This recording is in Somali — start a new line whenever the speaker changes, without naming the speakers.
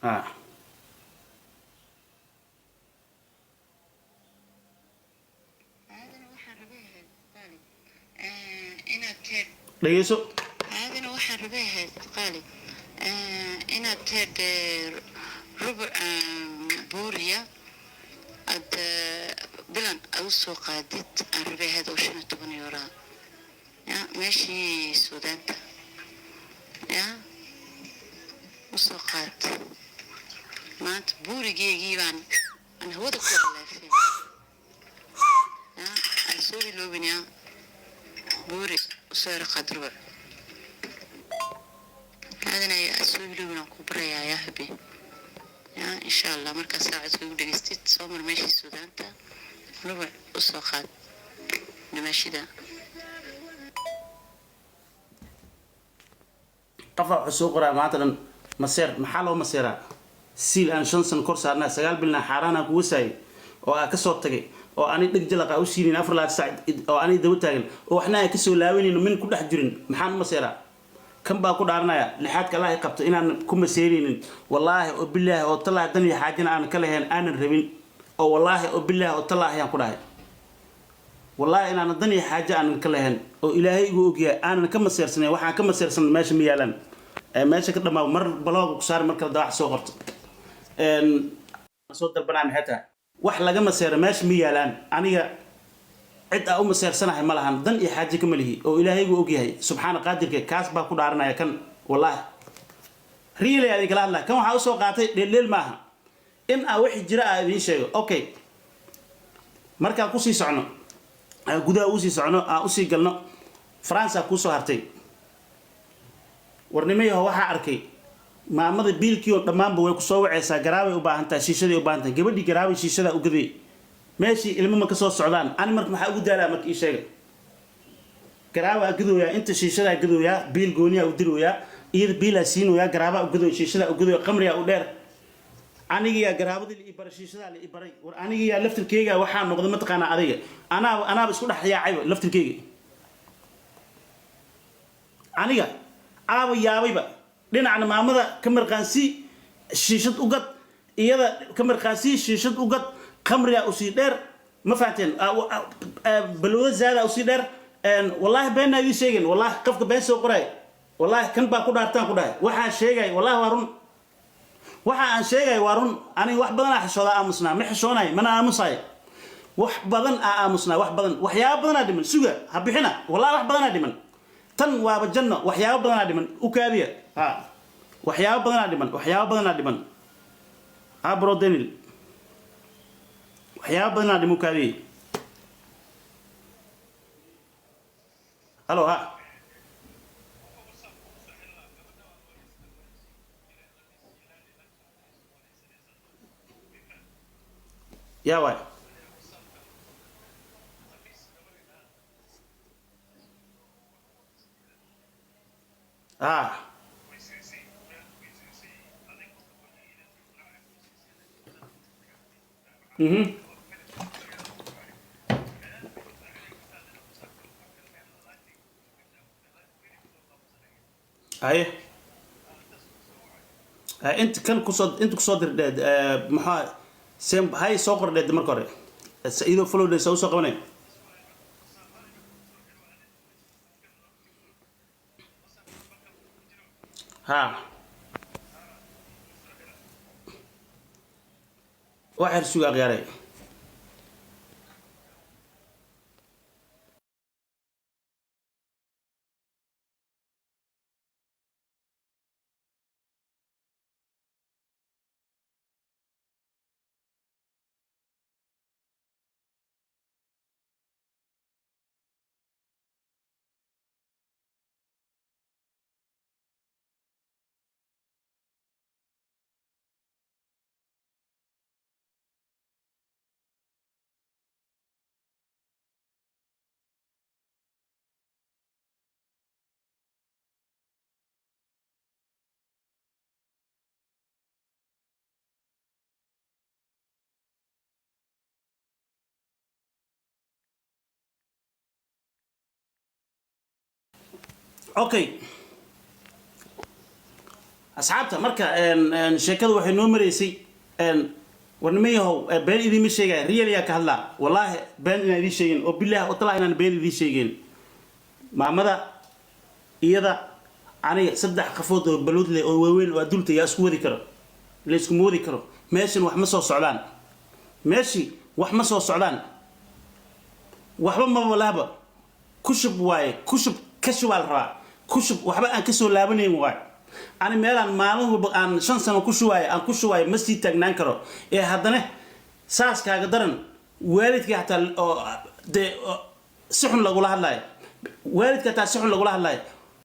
Ah. Dhegeyso.
Aadana waxaan rabay ahayd qaali inaad teed rubuc buuriya aad bilan aad u soo qaadid aan rabay ahayd oo 15 yuuraa ya meeshii Suudaanta ya u soo qaad. Maanta buurigeygii baan aan hawada ku walaafay ya aan soo iloobin ya buuri usoo yara qaad rubuc. Aadan ay soo iloobin, aan ku barayaa yaa habi ya insha Allah. Markaa saacadka ugu dhegeystid, soo mar meeshii Suudaanta, rubuc usoo qaad dhimaashida.
Qofaa wuxuu soo qoraa maanta dhan maseer. Maxaa loo maseeraa? Siil aan 5 sano kor saarnaa, 9 bilna xaaraanaan kuga saayay oo aa kasoo tagay oo ani dheg jalaqa u siinin 24 saac oo ani daba taagan oo waxna aan kasoo laabanayno min ku dhex jirin. Maxaan u maseeraa? Kan baa ku dhaaranaya lixaadka Allah qabto inaan ku maseeraynin, wallaahi oo bilaahi oo tallaahi, dan iyo xaajina aan ka lahayn, aanan rabin oo wallaahi oo bilaahi oo tallaahi aan ku dhahay, wallaahi inaanan dan iyo xaajo aanan ka lahayn oo Ilaahay igu ogyahay aanan ka maseersanayn. Waxaan ka maseersan meesha ma yaalaan. Meesha ka dhamaa mar balooga ku saar, mar kale dawax soo qorto. Soo dalbanaa. Maxay tahay wax laga maseero? Meesha ma yaalaan. Aniga cid aa u maseersanahay ma lahan, dan iyo xaajo kama lihi oo Ilaahay igu ogyahay, subxaana qaadirka. Kaas baa ku dhaaranaya kan, wallaahi, really adin kala hadlaya. Kan waxaa usoo qaatay dheeldheel maaha, in aa wixii jira aa idiin sheego. Okay, markaan kusii socno, aan gudaha usii socno, aan usii galno Faransa kuusoo hartay. Warnimayaho, waxaa arkay maamada biilkii oo dhammaanba way kusoo waceysaa. Garaabay u baahan tahay, shiishaday u baahan tahay. Gabadhii garaabay shiishadaa u gaday. Meeshii ilmo ma kasoo socdaan. Ani marka maxaa ugu daalaa? Marka ii sheega. Garaabaa gadooyaa, inta shiishadaa gadooyaa, biil gooniyaa u dirooyaa, iyada biilaa siinoyaa, garaabaa u gadooya, shiishadaa u gadooya, qamriyaa u dheer. Anigiyaa garaabadii la ii baray, shiishadaa la ii baray. War anigiyaa laftirkeyga waxaa noqday, mataqaanaa, adiga anaaba isku dhex yaacayba laftirkeyga. Aniga aaba yaabayba. Dhinacna maamada ka marqaansii, shiishad u gad, iyada ka marqaansii, shiishad u gad, khamrigaa usii dheer. Ma fahanteen? Balwado zaada usii dheer. Wallaahi beenna idiin sheegin, wallaahi qofka been soo qoraay, wallaahi kan baa ku dhaartaan ku dhahay. Waxaan sheegay wallaahi waa run, waxa aan sheegay waa run. Aniga wax badanaa xishoodaa, aamusnaa. Ma xishoonayo mana aamusayo. Wax badan aa aamusnaa, wax badan, waxyaabo badanaa dhiman. Suga, ha bixina. Wallahi wax badanaa dhiman. Tan waaba janno. Waxyaabo badanaa dhiman, u kaadiya. Ha, waxyaabo badanaa dhiman, waxyaabo badanaa dhiman. Ha, bro Daniel, waxyaabo badanaa dhiman, u kaadiya. Halo, ha. Yaa waay? Ah, haye. Inta kan kusoo, inta kusoo dirdheed, maxaa sem hay soo qordheed marka hore iyadoo follow dheh usoo qabanay. Ha, wax yar suga, akhyaaray. Okay. Asxaabta, marka sheekada waxay noo maraysay, war niman yahow, been idiinma sheegaya, real yaa ka hadlaa. Wallaahi been inaan idiin sheegin, oo billahi oo talaahi inaan been idiin sheegin. Maamada iyada, aniga, saddex qafood oo balwad leh oo waaweyn oo adulta yaa isku wadi karo? Layskuma wadi karo. Meeshan wax ma soo socdaan, meeshii wax ma soo socdaan, waxba maba lahba. Kushub waaye, kushub ka shubaa la rabaa, kushub waxba aan kasoo laabanayn waaye. Ani meelaan maalin walba aan 5 sano ku shubaayo, aan ku shubaayo, ma sii taagnaan karo. Ee haddana saas kaaga daran, waalidkii xataa oo dee oo si xun lagula hadlaayo, waalidka xataa si xun lagula hadlaayo.